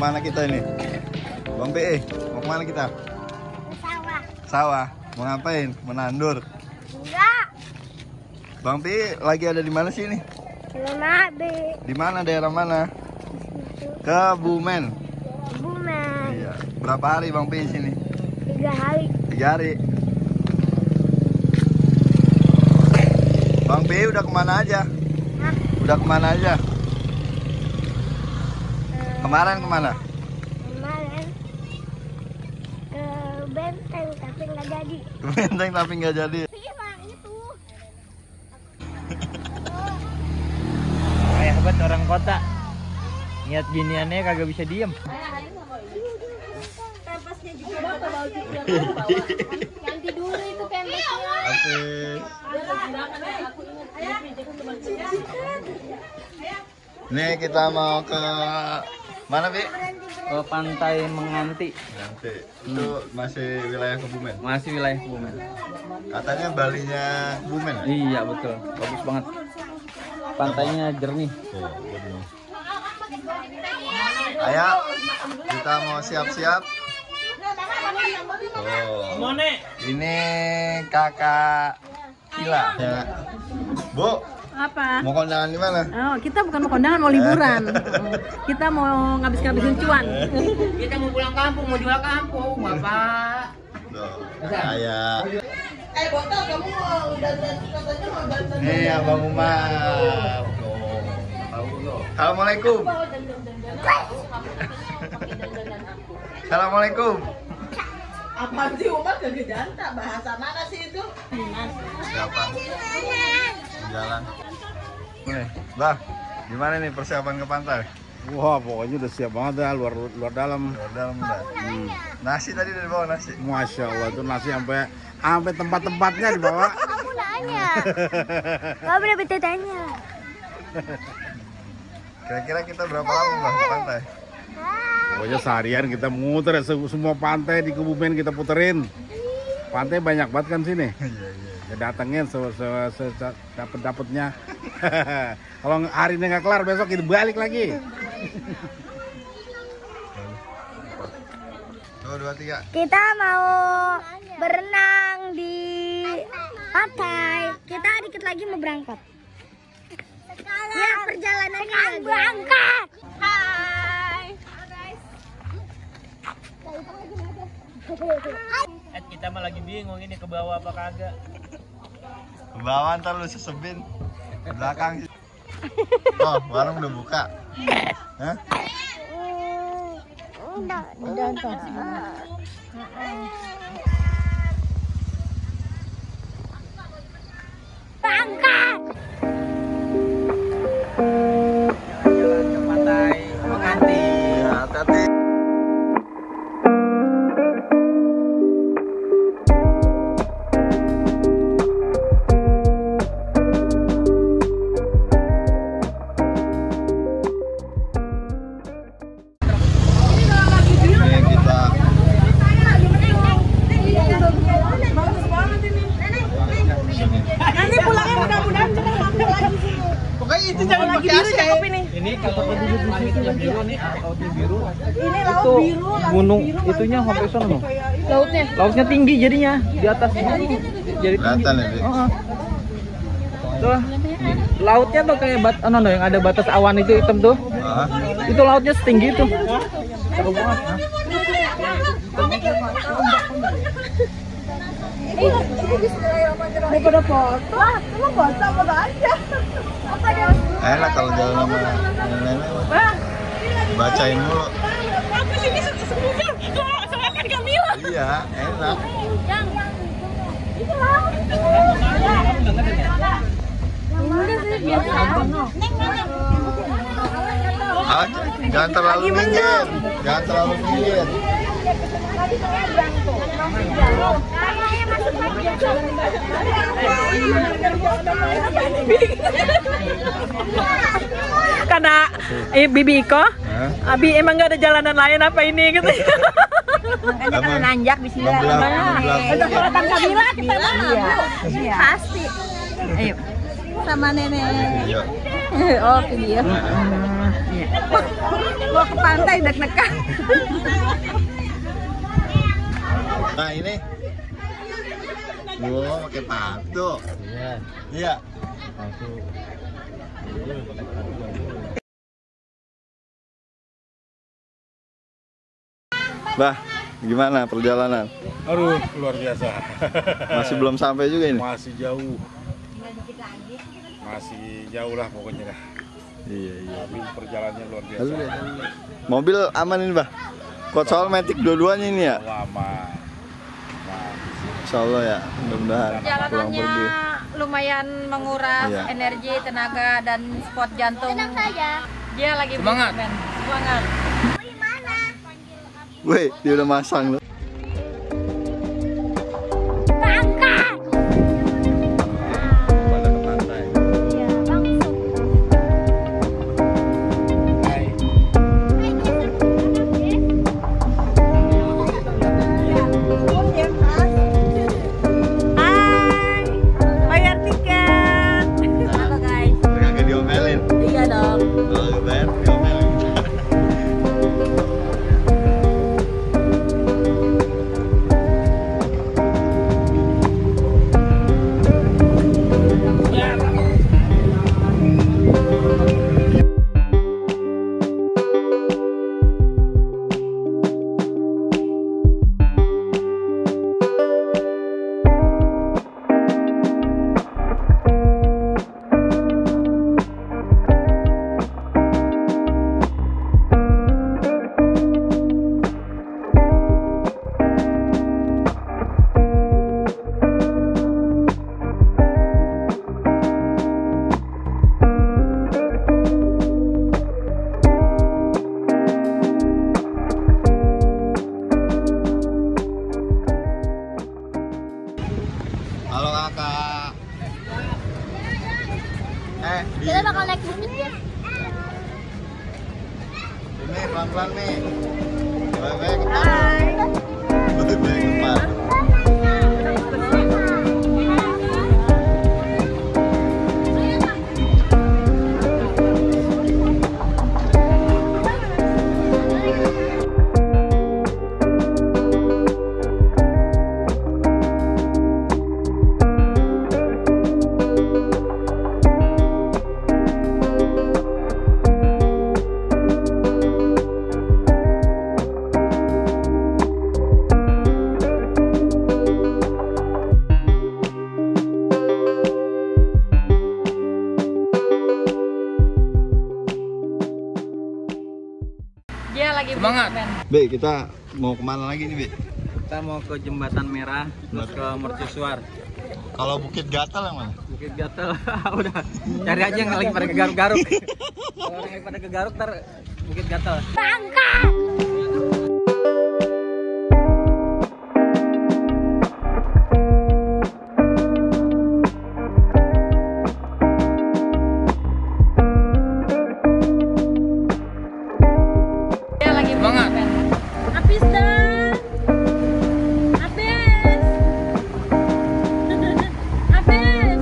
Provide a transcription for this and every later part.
kemana kita ini? Bang PE, mau kemana kita? Sawah. Sawah. Mau ngapain? Menandur? Enggak. Bang PE lagi ada di mana sih ini? Cilemabe. Di mana, daerah mana? Kebumen. Kebumen. Iya. Berapa hari Bang PE sini? 3 hari. 3 hari. Bang PE udah kemana aja? Hah? Udah kemana aja? Kemarin kemana? Kemarin ke benteng tapi nggak jadi. Ke benteng tapi nggak jadi. Iya bang, itu. Kayak hebat orang kota. Niat giniannya kagak bisa diem. Kempesnya juga ganti dulu itu kempesnya. Oke. Nih kita mau ke mana, Bi? Ke pantai Menganti. Nanti. Itu masih wilayah Kebumen. Masih wilayah Kebumen. Katanya Balinya Kebumen ya? Iya betul, bagus banget. Pantainya jernih. Tuh, bener. Ayo, kita mau siap-siap. Oh, ini kakak Kila. Ya. Bu, Apa? mau kondangan di mana? Oh, kita bukan mau kondangan, mau liburan. Kita mau ngabis-ngabisin cuan. Kita mau pulang kampung, mau jual kampung, Bapak. Tuh, kayak Botol kamu mau dandan katanya mau dandan. nih Abang Umar. Assalamualaikum. Assalamualaikum. Apa sih Umar kagak janta? Bahasa mana sih itu? Siapa? Jalan. Nih, Bah, gimana nih persiapan ke pantai? Wah, pokoknya udah siap banget dah, luar dalam. Luar dalam udah. Nasi tadi udah dibawa nasi. Masya Allah, itu nasi sampai tempat-tempatnya dibawa. Kamu nanya. Kamu udah bertanya. Kira-kira kita berapa lama Bang ke pantai? Pokoknya seharian kita muter semua pantai di Kebumen kita puterin. Pantai banyak banget kan sini. Iya, iya. Ya datengin dapetnya. Kalau hari ini nggak kelar besok kita balik lagi. Tuh, 2, 3. Kita mau berenang di pantai. Kita dikit lagi mau berangkat. Ya, perjalanannya berangkat. Hai. Kita mah lagi bingung ini ke bawah apa kagak. Ke bawah ntar lu sesebin. Ke belakang sih. Oh, warung udah buka. Hah? Berangkat. Jalan ke pantai Menganti. Ya, hati-hati. Ini kita Nanti pulangnya mudah-mudahan cepet sampai lagi sini. Pokoknya itu jangan pakai AC. Ini kalau langitnya biru nih, lautnya biru. Ini laut Itu biru, langit gunung biru, itunya sampai sana loh. Lautnya. Lautnya tinggi jadinya di atas. Jadi tinggi. kelihatan ya, Bi? Heeh. Tuh, lautnya tuh kayak yang ada batas awan itu hitam tuh. Hah? Itu lautnya setinggi itu. Seru banget. Daripada foto, lu foto aja. Apa dia? Enak kalau jalan sama nenek-nenek. Bacain dulu. Aku sini sebelumnya soalkan Kamila. Iya, enak. Itu laut. Ah, jangan terlalu minggir. Jangan terlalu minggir. Karena Bibi Iko, Hah? Abi emang gak ada jalanan lain apa ini gitu. Makanya kalau nanjak di sini. Membelah. Untuk selatan Kamila kita mah. Iya. Pasti. Ayo. sama nenek. Video. Oh, video. Iya. Mau ke pantai deg-degan. Nah ini. Wow, pakai patu. Iya. Iya. Bah, gimana perjalanan? Aduh, luar biasa. Masih belum sampai juga ini? Masih jauh. Masih jauh lah pokoknya dah. Iya, iya. Tapi perjalanannya luar biasa. Mobil aman ini, Bah? Kuat soal Matic dua-duanya ini ya? Lama. Insya Allah ya, mudah-mudahan pulang Jalanannya pergi. lumayan menguras Iya. energi, tenaga, dan spot jantung. Tenang saja. Dia lagi Semangat. men. Semangat. Wih, dia udah masang loh. Berangkat. Pada ke pantai. Iya, langsung. Hai, bayar tiket. Halo guys. Kagak diomelin. Iya dong. Kalau bayar diomelin. Halo kakak. Kita bakal naik bukit ya. Ini pelan-pelan nih. Baik-baik ke depan. Baik-baik ke depan. Dia lagi Semangat. men. Be, kita mau kemana lagi nih, Be? Kita mau ke Jembatan Merah, terus ke Mercusuar. Kalau Bukit Gatal yang mana? Bukit Gatel, udah cari aja yang lagi pada kegaruk-garuk. Kalau orang lagi pada kegaruk, ntar Bukit Gatel. Berangkat. Dia lagi Semangat. men. Habis dah. Habis. Habis.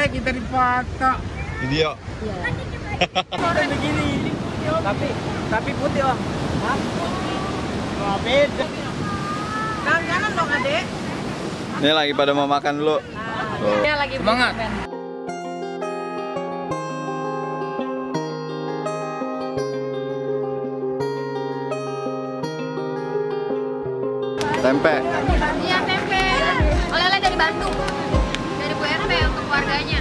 Kita dipatok. Video. Begini. Tapi putih om. Hah? Beda. Kanan dong adek. Ini lagi pada mau makan dulu. Oh. Dia lagi Semangat. men. Tempe. Iya, tempe. Oleh-oleh dari Bandung. Dari Bu RT untuk keluarganya.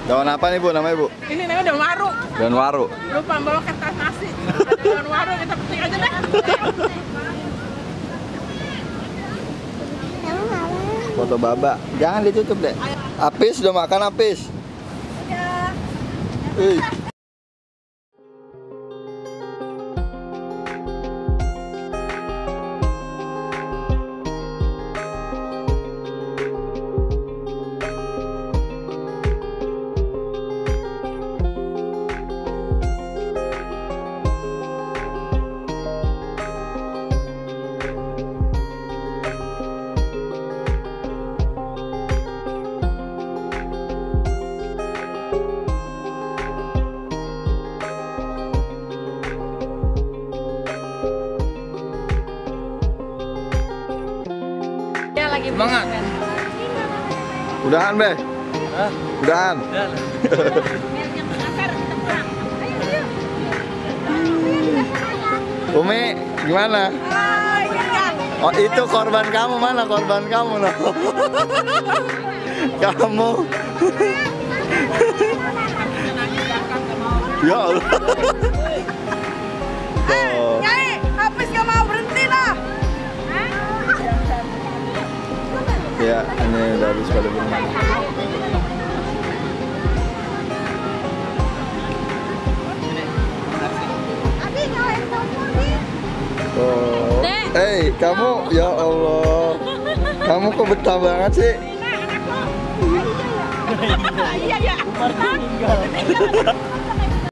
Daun apa nih, Bu? Namanya, Bu? Ini namanya udah waru. Daun waru. Lupa bawa kertas nasi. Ada daun waru, kita petik aja deh. Foto baba. Jangan ditutup deh. Apis udah makan, Apis? Iya. Semangat. Udahan, Be. Udahan. Umi, gimana? Oh, itu korban kamu, mana korban kamu loh? Kamu. Ya Allah. Nyai, habis gak mau berhenti lah. Ya, ini udah habis pada berenang. Oh, kamu, ya Allah, kamu kok betah banget sih? Iya, iya.